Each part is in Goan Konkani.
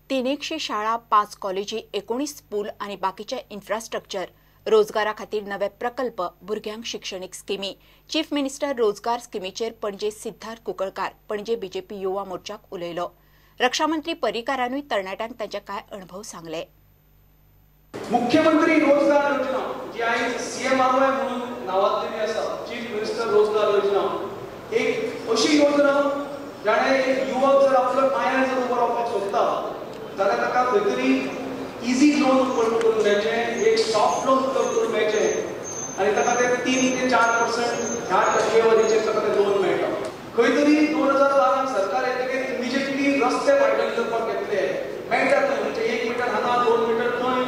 300 शाळा, 5 कॉलेजी, 19 पूल आनी बाकीचे इन्फ्रास्ट्रक्चर, रोजगारा खातीर नवे प्रकल्प, भुरग्यांक शिक्षणीक स्किमी. चीफ मिनिस्टर रोजगार स्किमीचेर पणजे सिद्धार्थ कुंकळकार पणजे बीजेपी युवा मोर्चाक उलयलो. रक्षामंत्री पर्रीकारानूय तरणाट्यांक तांचे कांय अणभव सांगले. मुख्यमंत्री रोजगार योजना जी आयज CMRY म्हणून नांवाजलेली आसा, चीफ मिनिस्टर रोजगार योजना एक अशी योजना जाणे एक युवक जर आपल्या पांयार जर उबो रावपाक सोदता जाल्यार ताका खंय तरी इजी लोन उपलब्ध करून मेळचें, एक सॉफ्ट लोन उपलब्ध करून मेळचें आनी ताका ते 3 ते 4% ह्या टक्केवारीचेर ताका ते लोन मेळटा. खंय तरी 2012 सरकार येतकीर इमिजिएटली रस्ते वायडन करपाक घेतले, मेळटा थंय म्हणजे 1 मिटर हांगा, 2 मिटर थंय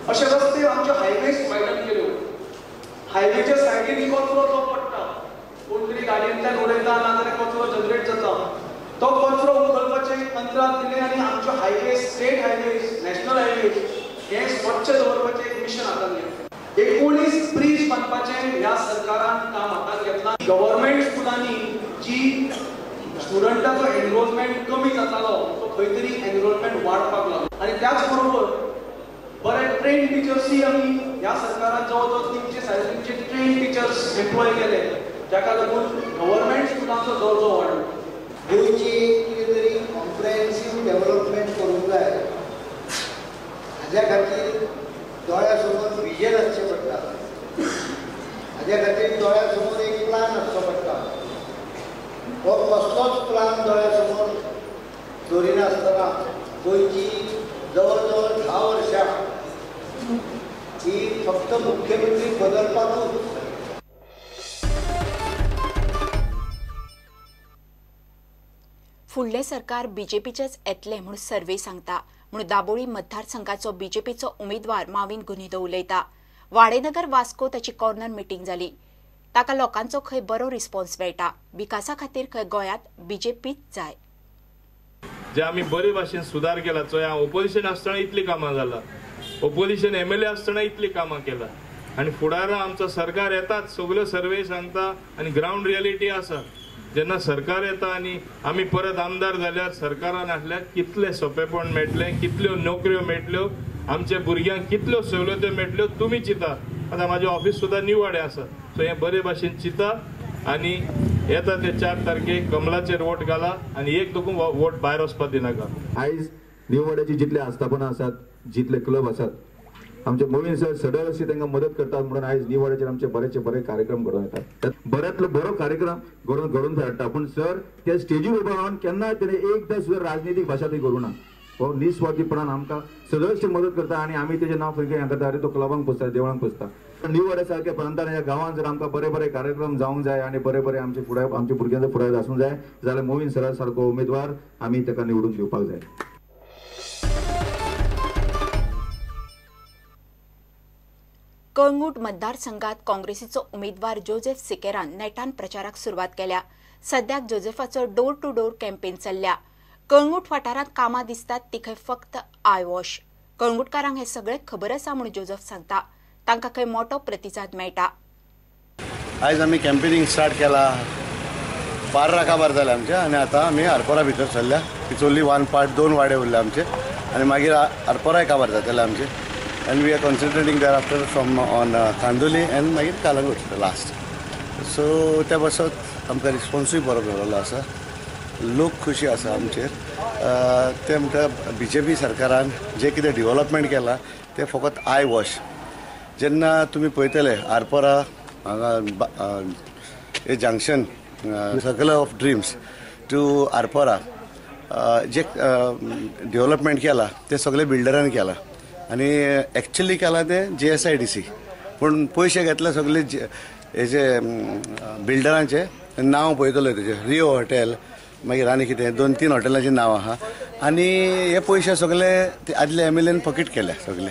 अशे रस्ते आमचे हायवेज वायडन केल्यो. हायवेच्या सायडीन कचरो जो पडटा, कोण तरी गाडयेंतल्यान उडयता नाजाल्यार कचरो जनरेट जाता, तो कचरो उखलपाचें तंत्रान दिलें आनी आमच्यो highways, state highways, national highways हे स्वच्छ दवरपाचें एक मिशन हातांत घेतलें. 19 ब्रीज बांदपाचें ह्या सरकारान काम हातांत घेतलां. गव्हर्मेंट स्कुलांनी जी स्टुडंटाचो एनरोलमेंट कमी जातालो तो खंय तरी एनरोलमेंट वाडपाक लागलो आनी त्याच बरोबर बरे ट्रेन टिचर्सूय आमी ह्या सरकारान जवळ जवळ 300 350 ट्रेन टिचर्स एम्प्लॉय केले, जाका लागून गव्हर्मेंट स्कुलांचो दर्जो वाडलो. गोंयची एक कितें तरी कॉम्प्रिहेन्सीव डेव्हलपमेंट करूंक जाय, हाज्या खातीर दोळ्या समोर विजन आसचें पडटा, हाज्या खातीर दोळ्या समोर एक प्लान आसचो पडटा. हो कसलोच प्लान दोळ्या समोर दवरिनासतना गोंयची जवळ जवळ 10 वर्सां ही फक्त मुख्यमंत्री बदलपाकूच. फुडलें सरकार बीजेपीचेच येतलें म्हूण सर्वे सांगता म्हूण दाबोळी मतदारसंघाचो बीजेपीचो उमेदवार माविन गुनिदो उलयता. वाडेनगर वास्को ताची कॉर्नर मिटींग जाली. ताका लोकांचो खंय बरो रिस्पॉन्स मेळटा. विकासा खातीर खंय गोंयांत बीजेपीच जाय. जे आमी बरे भाशेन सुदार केला, चोय ओपोजिशन आसतना इतली कामां जाला, ओपोजिशन MLA आसतना इतली कामां केला आनी फुडारा आमचो सरकार येताच सगल्यो सर्वे सांगता आनी ग्रावंड रियलिटी आसा. जेन्ना सरकार येता आनी आमी परत आमदार जाल्यार सरकारान आसल्यार कितले सोंपेपण मेळटलें, कितल्यो नोकऱ्यो मेळटल्यो, आमच्या भुरग्यांक कितल्यो सवलत्यो मेळटल्यो तुमी चिंता. आतां म्हाजें ऑफिस सुद्दां निवाडे आसा, सो हें बरे भाशेन चिंता आनी येता ते 4 तारखेक कमलाचेर वोट घाला आनी एक दोगून वोट भायर वचपाक दिनाका. आयज निवाड्याची जितले आस्थापनां आसात, जितले क्लब आसात, आमचे मोविन सर सदळ अशी तांकां मदत करतात म्हणून आयज निवाड्याचेर आमचे बरेचे बरे कार्यक्रम घडोवन येतात. बऱ्यांतलो बरो कार्यक्रम घडोवन हाडटा, पूण सर त्या स्टेजीर उबो रावन केन्ना तेणें एकदां सुद्दां राजनितीक भाशा ती करूं ना. हो निस्वार्थीपणान आमकां सदळशी मदत करता आनी आमी तेजें नांव खंय खंय करता, अरे तो क्लबांक पोसता, देवळांक पोसता. निवाड्या सारक्या प्रांतान ह्या गांवांत जर आमकां बरे बरे कार्यक्रम जावंक जाय आनी बरे बरे आमचे फुडार, आमच्या भुरग्यांचो फुडार आसूंक जाय जाल्यार मोविन सरा सारको उमेदवार आमी ताका निवडून दिवपाक जाय. कळंगूट मतदारसंघात काँग्रेसीचो उमेदवार जोसेफ सिकेरान नेटान प्रचाराक सुरवात केल्या. सद्याक जोसेफाचो डोर टू डोर कॅम्पेन चल्ल्या. कळंगूट वाठारांत कामां दिसतात ती खंय फक्त I wash. कळंगूटकारांक हें सगळें खबर आसा म्हूण जोसेफ सांगता. तांकां खंय मोटो प्रतिसाद मेळटा. आयज आमी कॅम्पेनिंग स्टार्ट केला, 12 काबार जाले आमचे आनी आतां आमी आरपोरा भितर सरल्या. It's only 1 part, 2 वाडे उरले आमचे आनी मागीर आरपोराय काबार जातले आमचे. And we are concentrating thereafter from on Candolim and मागीर कालंगूट लास्ट. सो त्या पासत आमकां रिस्पोन्सूय बरो मेळिल्लो आसा, लोक खुशी आसा आमचेर. ते म्हणटा बीजेपी सरकारान जें कितें डेव्हलपमेंट केलां तें फकत I wash. जेन्ना तुमी पळयतले आरपोरा हांगा हे junction circle of dreams to Arpora J development केलां तें सगळें बिल्डरान केलां आनी एक्चुअली केलां तें GSIDC, पूण पयशे घेतले सगळे हेजे बिल्डरांचे नांव पळयतले तेजे रियो हॉटेल, मागीर आनी कितें 2-3 हॉटेलांची नांव आहा आनी हे पयशे सगळे आदले MLA pocket केले सगळे.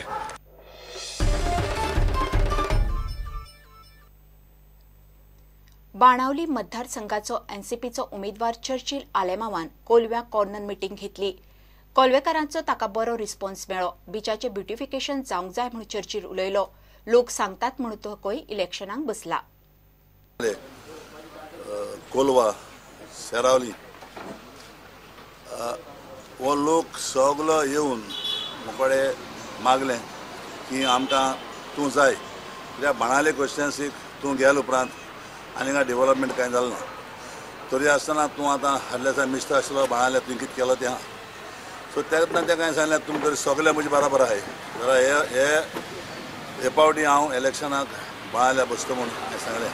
बाणावली मतदारसंघाचो एनसीपीचो उमेदवार चर्चिल आलेमावान कोलव्या कॉर्नर मिटींग घेतली. कोलवेकारांचो ताका बरो रिस्पॉन्स मेळ्ळो. बिचाचें ब्युटिफिकेशन जावंक जाय म्हूण चर्चिल उलयलो. लोक सांगतात म्हूण तो खंय इलेक्शनाक बसला. कोलवा, सेरावली हो लोक सगलो येवन म्हाका मागलें की आमकां तूं जाय, कित्याक बाणावले कॉन्स्टिट्युएन्सीक तूं गेले उपरांत आनी हांगा डेव्हलपमेंट कांय जालें ना, तरी आसतना तूं आतां हाडले दिसा मिनिस्टर आशिल्लो बाणावले, तुवें कितें केलो तें आहा. सो तेन्ना तें कांय सांगलें तुमी तरी सगळे म्हजे बराबर आहाय जाल्यार हे हे पावटी हांव इलेक्शनाक बाणावल्या बसता म्हूण हांवें सांगलें.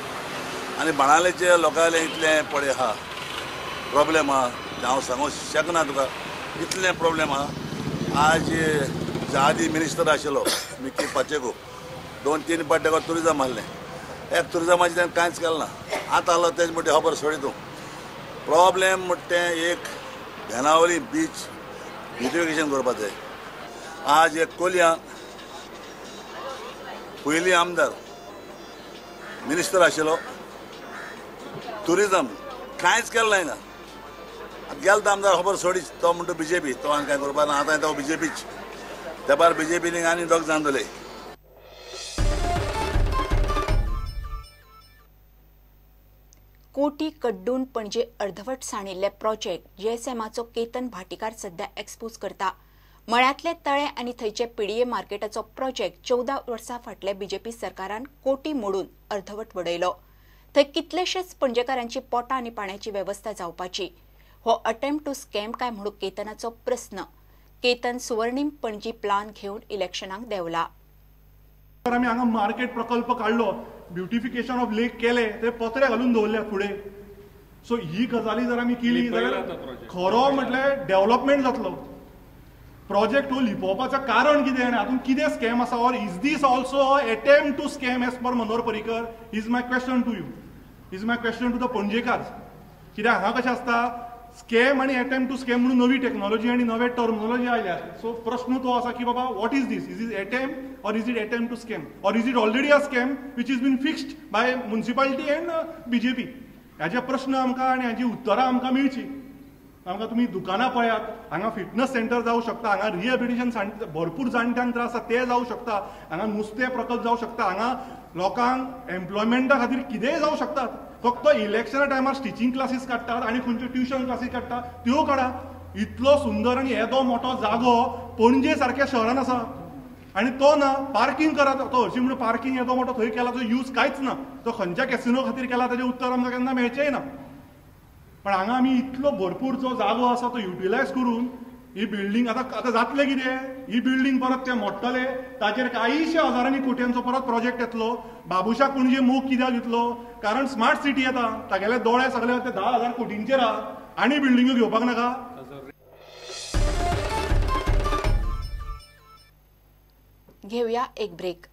आनी बाणावलेचे लोकांले इतलें पळय आहा प्रॉब्लेम आहा तें हांव सांगूंक शकना तुका, इतलें प्रॉब्लेम आहा. आज जे आदी मिनिस्टर आशिल्लो मिकी पाचेको 2-3 पाट ताका टुरिजम आहलें, एक टुरिजमाचें तेणें कांयच केलें ना. आतां आहलो तेज म्हणटा खबर सोडी तूं प्रॉब्लेम म्हणटा तें एक बेनावली बीच ब्युटिफिकेशन करपाक जाय. आज एक कोलया पयलीं आमदार मिनिस्टर आशिल्लो टुरिजम कांयच केलें ना. आतां गेलो तो आमदार खबर सोडीच, तो म्हणटा बीजेपी, तो आनी कांय करपाक ना. आतां तो बीजेपीच, तेपार बीजेपीन आनी दोग जाण जाले. कोटी कड्डून पणजे अर्धवट सांडिल्ले प्रोजेक्ट जीएसएमाचो केतन भाटीकार सध्या एक्सपोज करता. मळ्यांतले तळे आनी थंयचे पीडीए मार्केटाचो प्रोजेक्ट 14 वर्सां फाटले बीजेपी सरकारान कोटी मोडून अर्धवट वडयलो. थंय कितलेशेच पणजेकारांची पोटां आनी पाण्याची वेवस्था जावपाची. हो अटेम्प्ट टू स्कॅम काय म्हणून केतनाचो प्रस्न. केतन सुवर्णीम पणजी प्लान घेवन इलेक्शनाक देंवला. आमी हांगा मार्केट प्रकल्प काडलो, ब्युटिफिकेशन ऑफ लेक केले, ते पत्रे घालून दवरले फुडें. सो ही गजाली जर आमी केली जाल्यार खरो म्हटल्यार डेव्हलपमेंट जातलो. प्रोजेक्ट हो लिपोवपाचें कारण कितें आनी हातूंत कितें स्कॅम आसा, or is this also attempt to scam as per Manohar Parrikar, is my question to you, is my question to the Panjekar. कित्याक हांगा कशें आसता, स्कॅम आनी अटेम्प्ट टू स्कॅम म्हणून नवी टॅक्नोलॉजी आनी नवे टर्मिनोलॉजी आयल्या. सो प्रश्न तो आसा की बाबा what is this, is is attempt or is it attempt to scam, or is it already a scam which is been fixed by municipality and BJP. हाजे प्रश्न आमकां आनी हाजी उत्तरां आमकां मेळची. आमकां तुमी दुकानां पळयात, हांगा फिटनस सेंटर जावं शकता, हांगा रिहेबिलिटेशन भरपूर जाणट्यांक त्रास आसा ते जावं शकता, हांगा नुस्तें प्रकल्प जावं शकता, हांगा लोकांक एम्प्लॉयमेंटा खातीर कितेंय जावं शकतात. फक्त इलेक्शना टायमार स्टिचींग क्लासीस काडटात आनी खंयच्यो ट्युशन क्लासीस काडटा त्यो काडा. इतलो सुंदर आनी येदो मोठो जागो पणजे सारक्या शहरान आसा आनी तो ना. पार्किंग करात, तो हरशीं म्हणून पार्किंग येदो मोठो थंय केला तो यूज कांयच ना, तो खंयच्या कॅसिनो खातीर केला ताजें उत्तर आमकां केन्ना मेळचेंय ना. पण हांगा आमी इतलो भरपूर जो जागो आसा तो युटिलायज करून ही बिल्डींग आतां आतां जातलें कितें, ही बिल्डींग परत ते मोडटले, ताचेर कांयशे हजारांनी कोट्यांचो परत प्रोजेक्ट येतलो. बाबुशा पणजे मोग कित्याक दितलो, कारण स्मार्ट सिटी येता, तागेले दोळे सगळे ते 10,000 कोटींचेर आहा आनी बिल्डिंग्यो घेवपाक नाका. घेवया एक ब्रेक.